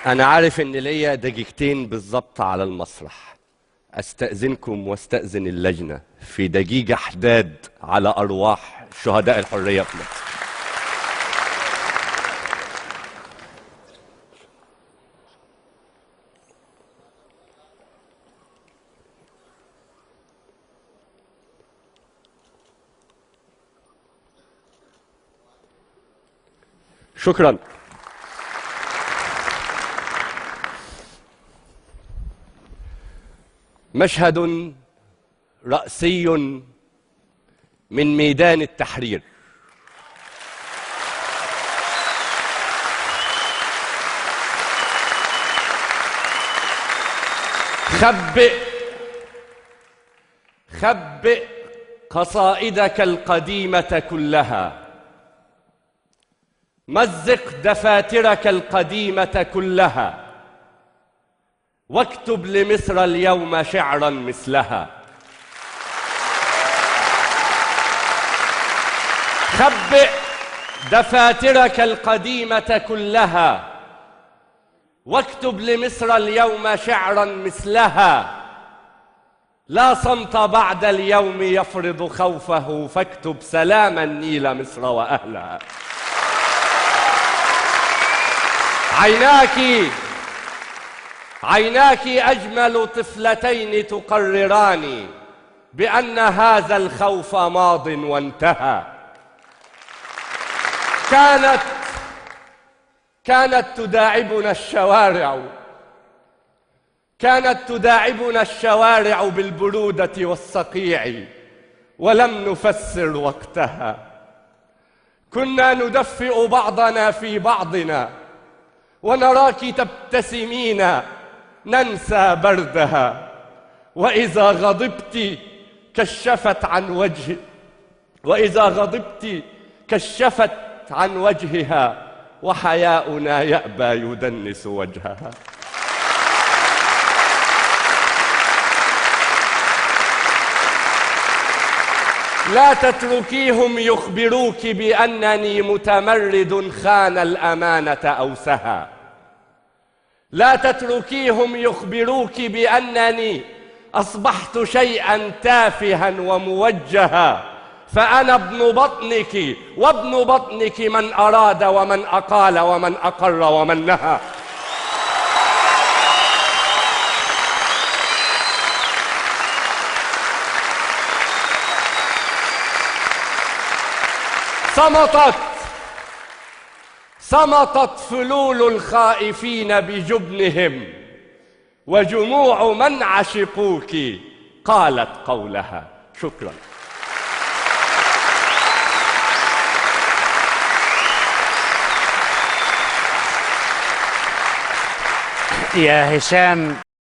أنا عارف إن ليا دقيقتين بالظبط على المسرح. أستأذنكم واستأذن اللجنة في دقيقة حداد على أرواح شهداء الحرية في مصر. شكرا. مشهد رأسي من ميدان التحرير. خبئ قصائدك القديمة كلها، مزق دفاترك القديمة كلها، واكتب لمصر اليوم شعرا مثلها. خبئ دفاترك القديمة كلها، واكتب لمصر اليوم شعرا مثلها. لا صمت بعد اليوم يفرض خوفه، فاكتب سلاما نيل مصر وأهلها. عيناك أجمل طفلتين تقرران بأن هذا الخوف ماض وانتهى. كانت تداعبنا الشوارع بالبرودة والصقيع، ولم نفسر وقتها. كنا ندفئ بعضنا في بعضنا، ونراك تبتسمين ننسى بردها. وإذا غضبت كشفت عن وجهها، وحياؤنا يأبى يدنس وجهها. لا تتركيهم يخبروك بأنني متمرد خان الأمانة أو سهى. لا تتركيهم يخبروك بأنني أصبحت شيئا تافها وموجها. فأنا ابن بطنك، وابن بطنك من أراد ومن أقال ومن أقر ومن نهى. صمتت فلول الخائفين بجبنهم، وجموع من عشقوك قالت قولها. شكرا. يا هشام